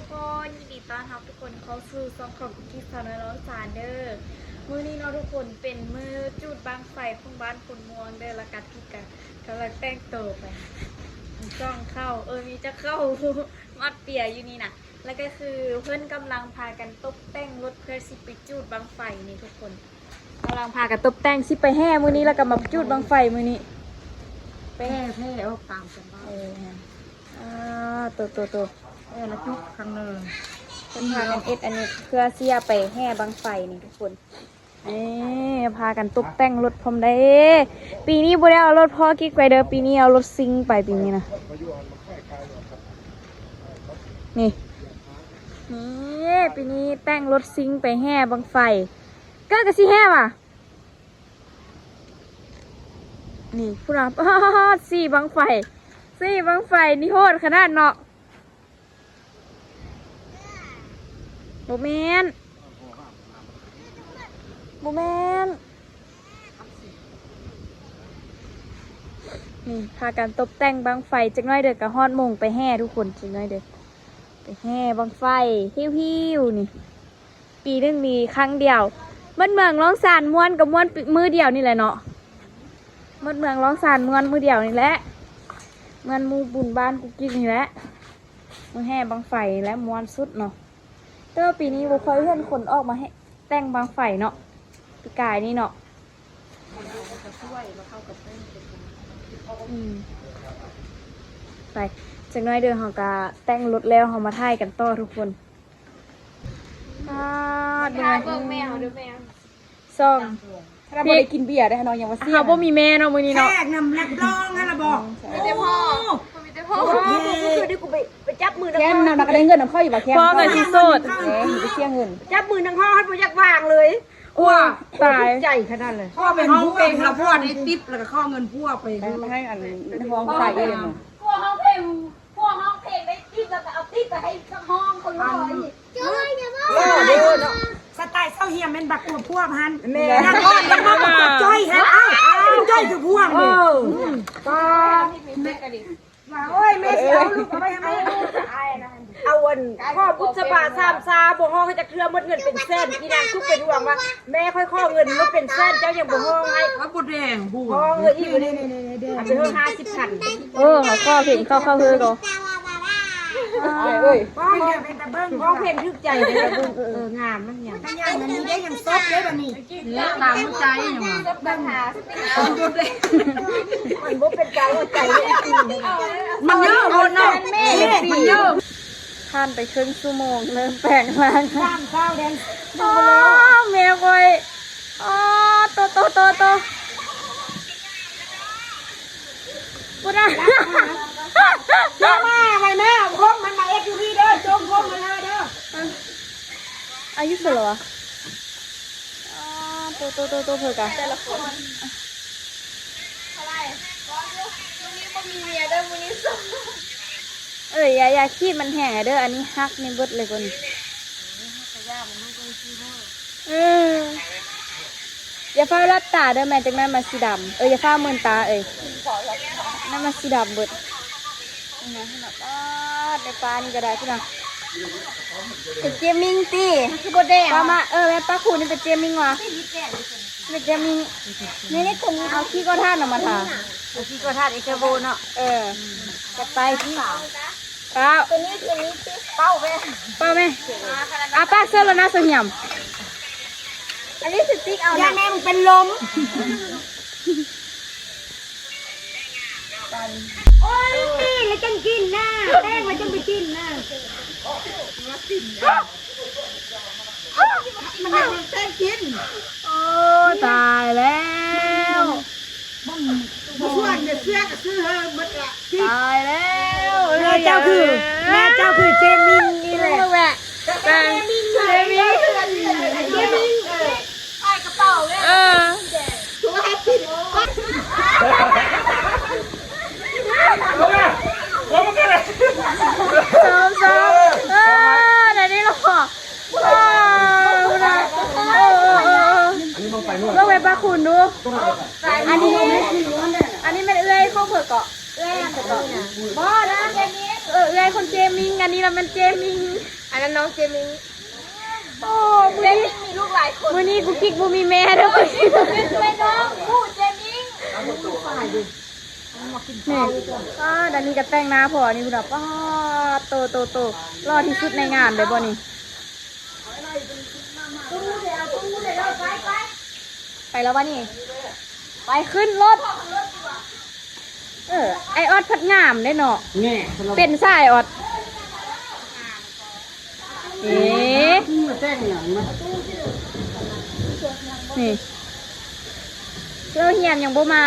ຄົນ ຍິນດີຕ້ອນຮັບທຸກຄົນເຂົ້າສູ່ຊ່ອງຂອງກຸກກິສາວນ້ອຍລ້ອງຊານເດີ. ມື້ນີ້ເນາະທຸກຄົນ ເປັນມື້ຈູດບັ້ງໄຟຂອງບ້ານໂພນມ່ວງເດີ ແລ້ວກະກິກກະກຳລັງແຕ່ງໂຕໄປ ມີຊ່ອງເຂົ້າ ເອີ ມີຈັກເຂົ້າ ມັດເປຍຢູ່ນີ້ນະ. ແລ້ວກະຄືເພິ່ນກຳລັງພາກັນຕົບແຕ່ງລົດເພື່ອຊິໄປຈູດບັ້ງໄຟນີ້ທຸກຄົນ. ກຳລັງພາກັນຕົບແຕ່ງ ຊິໄປແຫ່ມື້ນີ້ ແລ້ວກໍມາຈູດບັ້ງໄຟມື້ນີ້. ແຜ່ ແຜ່ອອກຕາມກັນ ເອີ ອ່າ ໂຕ ໂຕ ໂຕ ແຜ່ລະຈຸກຂ້າງເນີນ ເພິ່ນພາກັນເຮັດອັນນີ້ ເພື່ອຊິເອົາໄປແຫ່ບັ້ງໄຟນີ້ທຸກຄົນ. ເອີ ພາກັນຕົບແຕ່ງລົດພ້ອມເດ້. ປີນີ້ບໍ່ໄດ້ເອົາລົດພໍ່ກິກໄປເດີ ປີນີ້ເອົາລົດຊິງໄປ ປີນີ້ນະ. ນີ້ ນີ້ ປີນີ້ແຕ່ງລົດຊິງໄປແຫ່ບັ້ງໄຟ. ເກີດກໍຊິແຫ່ຫວາ? ນີ້ພຸ້ນນະ ປາດ ສີ່ບັ້ງໄຟ ສີ່ບັ້ງໄຟ ນີ້ໂຫດຂະໜາດເນາະ. ບໍ່ແມ່ນ ບໍ່ແມ່ນ. ນີ້ພາກັນຕົບແຕ່ງບັ້ງໄຟ ຈັກໜ້ອຍເດີກໍຮອດໂມງໄປແຫ່ທຸກຄົນ ຈັກໜ້ອຍເດີໄປແຫ່ບັ້ງໄຟ ຫິວໆ ນີ້. ປີໜຶ່ງມີຄັ້ງດຽວ ໝົດເມືອງລ້ອງຊານມ່ວນກໍມ່ວນມື້ດຽວນີ້ແຫຼະເນາະ ໝົດເມືອງລ້ອງຊານມ່ວນມື້ດຽວນີ້ແຫຼະ ມ່ວນໝູ່ບຸນບ້ານກຸກກິກນີ້ແຫຼະ ມື້ແຫ່ບັ້ງໄຟນີ້ແຫຼະມ່ວນສຸດເນາະ. ແຕ່ວ່າປີນີ້ບໍ່ຄ່ອຍເຫັນຄົນອອກມາແຫ່ ແຕ່ງບັ້ງໄຟເນາະ ປີກາຍນີ້ເນາະ. ອືມ ໄປ ຈັກໜ້ອຍເດີເຮົາກະແຕ່ງລົດແລ້ວ ເຮົາມາຖ່າຍກັນຕໍ່ທຸກຄົນ. ອ່າ ເບິ່ງແມວ ເບິ່ງແມວ ສອງ ຖ້າບໍ່ໄດ້ກິນເບຍເດ້ເນາະ ຍັງວ່າສ່ຽງ ເຮົາບໍ່ມີແມ່ເນາະມື້ນີ້ເນາະ ແຂກນຳຮັບຮອງຫັ້ນລະບໍ ມີແຕ່ພໍ່ ມີແຕ່ພໍ່. ໂອ້ ຄືດີ ກູໄປ ໄປຈັບມືນຳ ແຄມນຳ ນຳກໍໄດ້ເງິນນຳເຂົາຢູ່ວ່າແຄມ ພໍ່ກໍຊິໂສດ ເອີ ໄປເສຍເງິນ ຈັບມືນຳພໍ່ ເຮົາບໍ່ຢາກວາງເລີຍ. ໂອ້ ຕາຍ ໃຈຂະໜາດເລີຍ ພໍ່ໄປຮ້ອງເພງແລ້ວ ຜົວໄດ້ຕິບ ແລ້ວກໍຂໍເງິນຜົວໄປ ໄປໃຫ້ອັນຮ້ອງໃສ່ອີກ. ຜົວຮ້ອງເພງ ຜົວຮ້ອງເພງໄດ້ຕິບ ແລ້ວກໍເອົາຕິບໄປໃຫ້ນັກຮ້ອງຄົນຮ້ອງອີກ. ເອີ ເດີເນາະ ສະໄຕເຊົາຮຽມແມ່ນບັກກວມພວກຫັ້ນ ແມ່ນ ນັກຮ້ອງຍັງມາປະກົດຈ້ອຍຫັ້ນ ເອົ້າ ຈ້ອຍຄືພວກນີ້. ເອີ ປ້າ ວ່າ ໂອ້ຍ ແມ່ຊິເອົາລູກເອົາໄປໃຫ້ແມ່ ເອົາອັນ ຂໍບຸດສະບາສາມຊາ ບໍ່ຮ້ອງໃຫ້ຈັກເທື່ອ ໝົດເງິນເປັນແສນ. ອີນາງທຸກເປັນຫ່ວງວ່າ ແມ່ຂ້ອຍຂໍເງິນໝົດເປັນແສນ ເຈົ້າຍັງບໍ່ຮ້ອງໃຫ້ ວ່າບໍ່ແດງບົວ ຮ້ອງເລີຍອີກ ນີ້ ນີ້ ນີ້ ນີ້ ນີ້ ເອົາໄປເຮີ້ ຫ້າສິບພັນ. ເອີ ເຂົາຂໍເພງເຂົ້າ ເຂົ້າເຮີກໍ ເອີຍ ເອີຍ ຮ້ອງເພງຖືກໃຈເດ້ ເອີ ງາມມັນຫຍັງ ມັນຍັງ ມັນມີໄດ້ຍັງສົດເດ້ບັດນີ້. ເອີ ຕາມຫົວໃຈຫຍັງວ່າ ມັນບໍ່ເປັນຕາມຫົວໃຈເດ້ ມັນເຢີໂພດເນາະ ມັນເຢີ. ຜ່ານໄປເຄິ່ງຊົ່ວໂມງ ເລີ່ມແປງຮ່າງ ສາມຊາວແດງ ອໍ ແມ່ຂ້ອຍ ອໍ ໂຕ ໂຕ ໂຕ ໂຕ ບໍ່ໄດ້ ມາໄວ້ແມ່ ເອົາຜົມມັນມາເຮັດຢູ່ພີ້ເດີ ຈົ່ງຜົມມັນເລີຍເດີ. ອາຍຸເທົ່າໃດວະ? ອໍ ໂຕ ໂຕ ໂຕ ໂຕ ເພິ່ນກະ ແຕ່ລະຄົນ ເທົ່າໃດ? ມື້ນີ້ບໍ່ມີເມຍເດີ ມື້ນີ້ໂສດ. ເອີຍ ຢ່າ ຢ່າຂີດມັນແຮງເດີ ອັນນີ້ຮັກນີ້ເບິດເລີຍກວ່ານີ້. ເອີ ຢ່າຟ້າວຫຼັບຕາເດີແມ່ ຈັກໜ້ອຍມັນຊິດຳ. ເອີຍ ຢ່າຟ້າວມືນຕາເອີຍ ນັ້ນມັນຊິດຳເບິດ. ນີ້ນະ ປາດ ໃນປ່ານີ້ກໍໄດ້ພຸ້ນນະ ເປັນເກມມິງຕິ ຄືບໍ່ແດງ ປາມາ ເອີ ແມ່ນປາຄູນນີ້ເປັນເກມມິງຫວາ? ເປັນເກມມິງ ນີ້ ນີ້ຕົວນີ້ ເອົາຂີ້ກໍທາດນຳມາທາ ເອົາຂີ້ກໍທາດເອເຊໂວເນາະ. ເອີ ຈັດໄປ ເປົາ ຕົວນີ້ ຕົວນີ້ຕິ ເປົາແມ່ ເປົາແມ່ ອາປາກເສີດແລ້ວນະ ສະຫຽມ ອັນນີ້ສະຕິກເອົາ ຢ່າ ນະ ແມ່ ມຶງເປັນລົມ. ໂອ້ຍ ແລ້ວຈັ່ງກິນນະ ແປ້ງແລ້ວຈັ່ງໄປກິນນະ ມັນຍັງແປ້ງກິນ. ໂອ້ ຕາຍແລ້ວ ບໍ່ຊວນເດ້ ເສື້ອກໍຊື້ເຮີໝົດລະ. ຕາຍແລ້ວ ແມ່ເຈົ້າຄື ແມ່ເຈົ້າຄືເຈມິງນີ້ແຫຼະ ເບິ່ງແມ່ ເຈມິງ ເຈມິງ ເອີ ຂາຍກະເປົາແມ່ ເອີ ຊອມ ຊອມ ເອີ ໄດ້ນີ້ລະ ເອີ ເອີ ເອີ ເອີ ເບິ່ງແມ່ປາຄູນດູ ອັນນີ້ ອັນນີ້ແມ່ນເອື້ອຍຂອງເພິ່ນເກາະ ເອື້ອຍຫຍັງເກາະ ບໍ່ນະ ເຈມິງ ເອີ ເອື້ອຍຄົນເຈມິງ ອັນນີ້ລະແມ່ນເຈມິງ. ອັນນັ້ນນ້ອງເຈມິງ. ໂອ້ ມື້ນີ້ ເຈມິງມີລູກຫຼາຍຄົນ. ມື້ນີ້ກຸກກິກບໍ່ມີແມ່ເດີ. ເປັນເອື້ອຍນ້ອງຜູ້ເຈມິງ. ນີ້ ອ້າ ດານີກໍແຕ່ງໜ້າພໍນີ້ພຸ້ນນະ. ປ້າໂຕ ໂຕ ໂຕ ຫຼໍ່ທີ່ສຸດໃນງານເລີຍບໍ່ນີ້? ໄປແລ້ວວະນີ້? ໄປຂຶ້ນລົດ. ເອີ ອ້າຍອອດພັດງາມເດ້ເນາະ. ແນ່ ເປັນຊາຍອອດ. ເອ ແຕ່ງຫຍັງນະ? ນີ້ ເຈົ້າຮຽນຍັງບໍ່ມາ.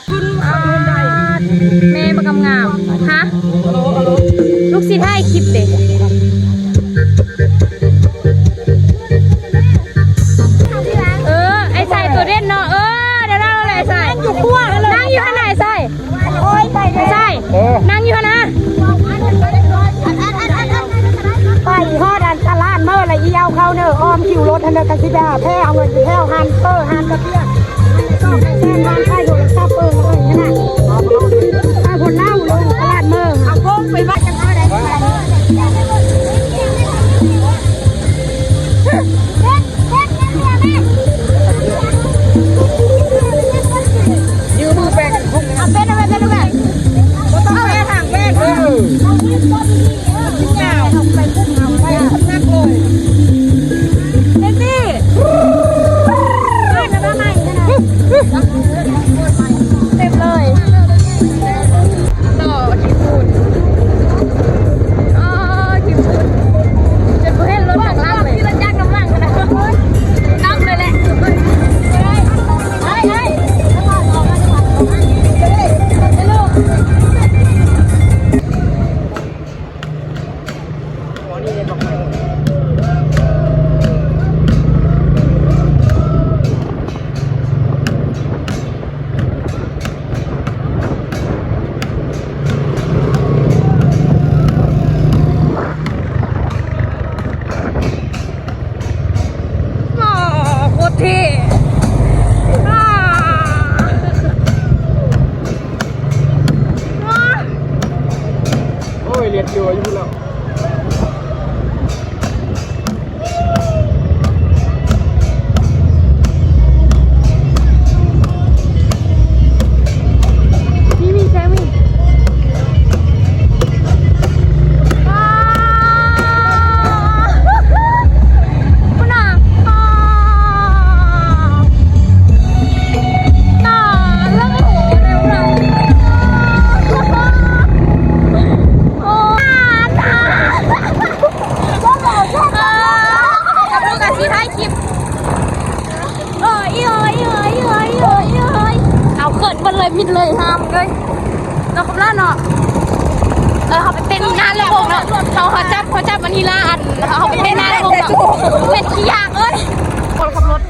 ອ່າ ແມ່ບັກງາມໆ. ຮະ? ລູກຊິຖ່າຍຄລິບເດ້. ເອີ ໄອ້ຊາຍໂຕເດັ່ນເນາະ. ເອີ ດາດາ ນັ້ນຢູ່ຂວາ ນັ່ງຢູ່ຫັ້ນນະ ໄອ້ຊາຍ. ໂອ້ຍ ໄປເດ້ ໃຊ່ ເອີ ນັ່ງຢູ່ຫັ້ນນະ. ໄປຮອດອັນຕະຫຼາດເມີລະອີ່ເອົາເຂົ້າເນີ ອ້ອມຄິວລົດຫັ້ນເດີ ກະຊິໄປຫາແພເອົາເງິນຢູ່ແຖວຮ້ານເປີ ຮ້ານກະເປຍ ຮ້ານຂາຍໂທລະສັບເປີ ເອີ ຫັ້ນນະ. ໄປພຸ້ນເລົ່າ ລົງຕະຫຼາດເມີ ເອົາໂຄ້ງໄປວັດກັນເອົາໄດ້. ຢືມມືແປງກັນຄົງ ເອົາເປັນ ເອົາເປັນ ເອົາເປັນ ບໍ່ຕ້ອງແປທາງແປ ເອີ ຍາວ ໄປປຸ້ມເອົາໄປ ໜັກເລີຍ ເຕັມທີ່ ເອີ ນະມາໃໝ່ຫັ້ນນະ ເຕັມເລີຍ. ຕໍ່ຂີ້ຝຸ່ນ ອໍ ຂີ້ຝຸ່ນ ຈົນບໍ່ເຫັນລົດຂ້າງຫຼັງເລີຍ ຂີ່ລົດຈັກນ້ຳມັນຫັ້ນນະ ດຳເລີຍແຫຼະ. ໂອ້ ໂຄດເທ່ ໂອ້ຍ ເລັດຢູ່ ຢູ່ພຸ້ນແລ້ວ. ເອີ ອີເອີ ເອົາເກີດເບິດເລີຍ ມິດເລີຍ ຫ້າມເລີຍເນາະ ຄຳລາເນາະ. ເອີ ເຮົາໄປເຕັ້ນໜ້າລຳໂພງເນາະ ເຮົາ ເຮົາຈັບ ເຮົາຈັບມານີລາ ອັນ ເຮົາໄປເຕັ້ນໜ້າລຳໂພງເນາະ ເປັນຂີ້ຢາກເອີຍ ຄົນຂັບລົດ.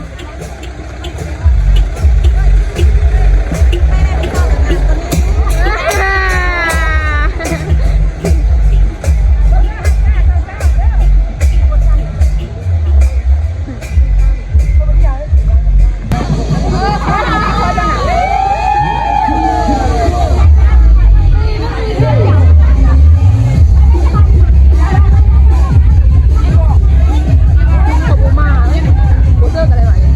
ເຂົາບໍ່ມາເລີຍ ບໍ່ເຈີກັນເລີຍຫວາ?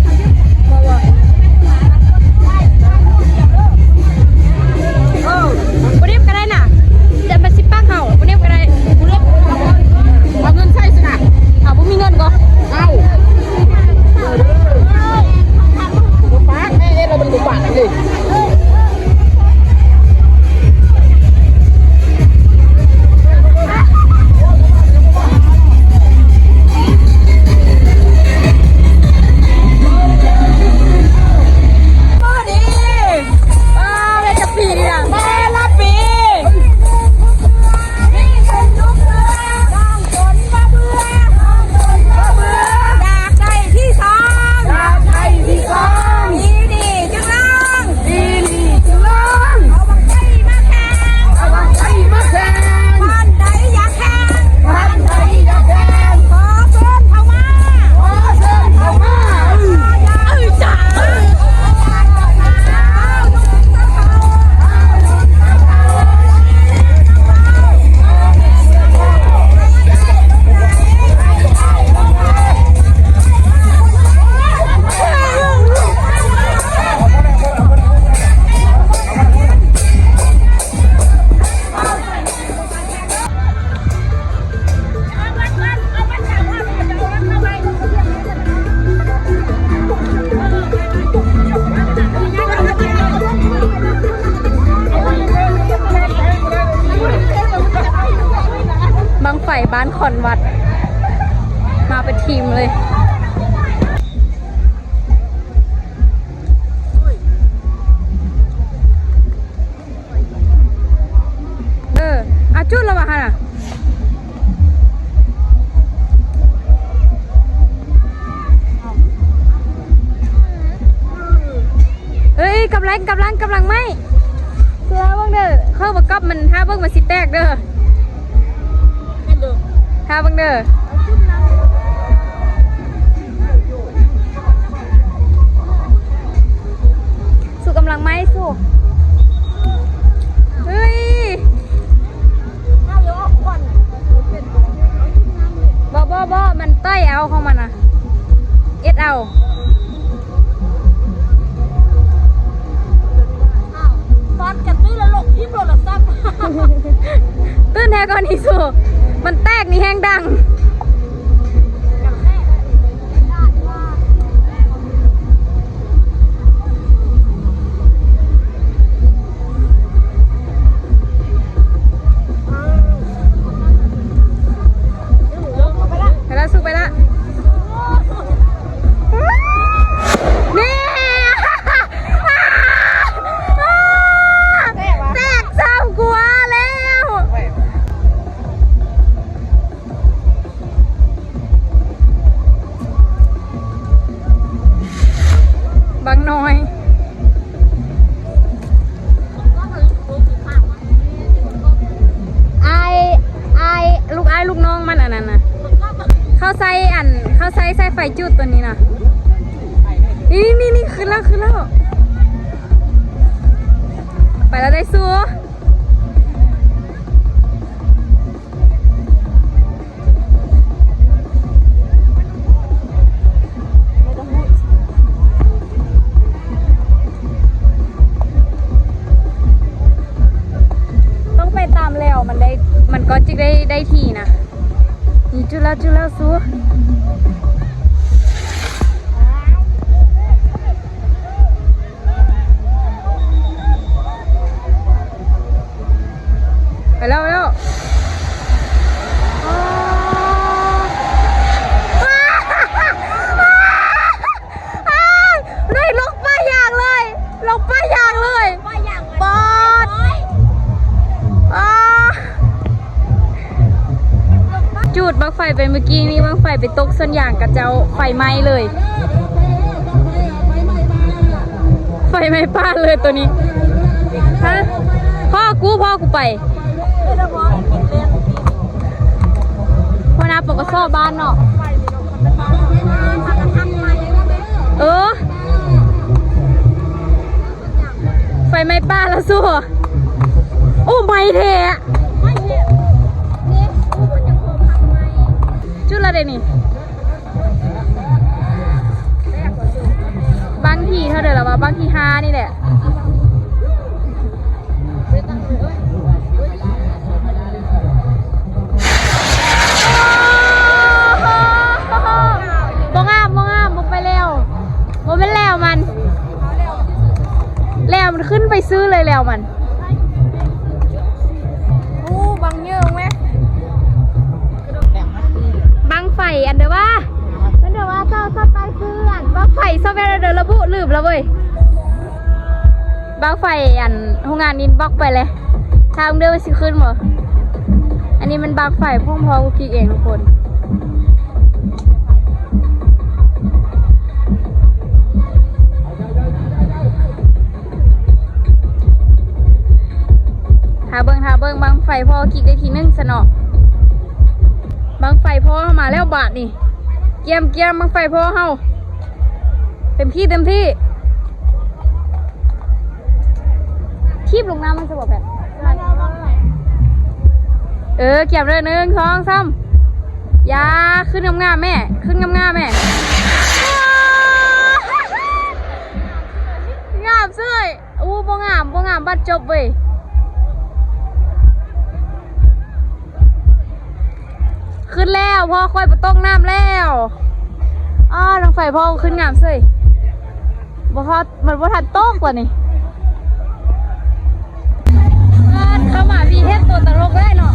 ໄປບ້ານຄອນວັດ ມາເປັນທີມເລີຍ. ເອີ ອາ ຈຸດແລ້ວວ່າຫັ້ນນະ. ເອີຍ ກຳລັງ ກຳລັງ ກຳລັງໄໝ້. ເຊື່ອເບິ່ງເດີ ເຂົາບໍ່ກັບມັນ ຖ້າເບິ່ງມັນຊິແຕກເດີ. ຖ້າເບິ່ງເດີ. ສູ້ກຳລັງໄໝ້ສູ້. ເຮີ້ຍ ບໍ່ ບໍ່ ບໍ່ ມັນໄຕ່ເອົາຂອງມັນນະ ເອັດເອົາ. ອ້າວ ຟາດກັນຕື້ລະລົກທິ່ມໂທລະສັບ. ຕື່ນແທ້ກ່ອນນີ້ສູ້ ມັນແຕກນີ້ແຮງດັງ. ໄປລະ ສູ້ໄປລະ. ນີ້ ແຕກສາມກວ່າແລ້ວ. ບັກນ້ອຍ ອ້າຍ ອ້າຍ ລູກອ້າຍລູກນ້ອງມັນອັນນັ້ນນະ ເຂົາໃສ່ອັນ ເຂົາໃສ່ສາຍໄຟຈູດຕົວນີ້ນະ. ນີ້ ນີ້ ນີ້ ຂຶ້ນແລ້ວ ຂຶ້ນແລ້ວ ໄປແລ້ວໄດ໋ສູ້. ຕ້ອງໄປຕາມແລ້ວ ມັນໄດ້ ມັນກໍຈຶ່ງໄດ້ ໄດ້ທີ່ນະ. ນີ້ ຈຸດແລ້ວ ຈຸດແລ້ວ ສູ້. ໄປແລ້ວ ໄປແລ້ວ. ເຮີ້ຍ ລົງປ່າຢາງເລີຍ ລົງປ່າຢາງເລີຍ. ປາດ ອ້າ ຈູດບັ້ງໄຟໄປມື້ກີ້ນີ້ ບັ້ງໄຟໄປຕົກສວນຢາງເຂົາເຈົ້າ ໄຟໄໝ້ເລີຍ ໄຟໄໝ້ປ່າເລີຍໂຕນີ້. ຮະ ພໍ່ກູ ພໍ່ກູໄປ ຫົວໜ້າ ປກສ ບ້ານເນາະ. ເອີ ໄຟໄໝ້ປ່າລະຊູ. ໂອ້ ໄໝ້ແທ້ ຈຸດລະເດນີ້. ບັ້ງທີເທົ່າໃດລະວະ? ບັ້ງທີຫ້ານີ້ແຫຼະ. ບໍ່ງາມ ບໍ່ງາມ ບໍ່ໄປແລ້ວ ບໍ່ແມ່ນແລ້ວມັນ ແລ້ວມັນຂຶ້ນໄປຊື່ເລີຍ ແລ້ວມັນ. ໂອ້ ບັ້ງເຍີແມ ບັ້ງໄຟອັນເດີວ່າ ມັນເດີວ່າ ເຈົ້າ ເຈົ້າໄຕ່ຊື່ອັນບັ້ງໄຟຊອບແວເດີລະບຸ ລືມລະເວີຍ. ບັ້ງໄຟອັນໂຮງງານອິນບັອກໄປເລີຍ ຖາມເດີວ່າຊິຂຶ້ນບໍ່. ອັນນີ້ແມ່ນບັ້ງໄຟພວກພໍ່ກູກິກເອງທຸກຄົນ. ຖ້າເບິ່ງ ຖ້າເບິ່ງ ບັ້ງໄຟພໍ່ກິກໄດ້ທີໜຶ່ງຊະເນາະ. ບັ້ງໄຟພໍ່ເຮົາມາແລ້ວບາດນີ້. ກຽມ ກຽມ ບັ້ງໄຟພໍ່ເຮົາ. ເຕັມທີ່ ເຕັມທີ່. ຖີບລົງນ້ຳມັນຊະບໍ່ແພດ? ເອີ ກຽມເດີ ໜຶ່ງ ສອງ ສາມ. ຢ່າ ຂຶ້ນງາມໆແມ່ ຂຶ້ນງາມໆແມ່. ງາມເສີຍ. ອູ້ ບໍ່ງາມ ບໍ່ງາມ ບັດຈົບເວີຍ. ຂຶ້ນແລ້ວ ພໍ່ຂ້ອຍບໍ່ຕົກນ້ຳແລ້ວ. ອ້າ ນ້ອງໄຟພໍ່ຂຶ້ນງາມເສີຍ. ບໍ່ຮອດ ມັນບໍ່ທັນຕົກວ່ານີ້. ເອີ້ນເຂົ້າມາພີ້ເຮັດຕົວຕະຫຼົກເລີຍເນາະ.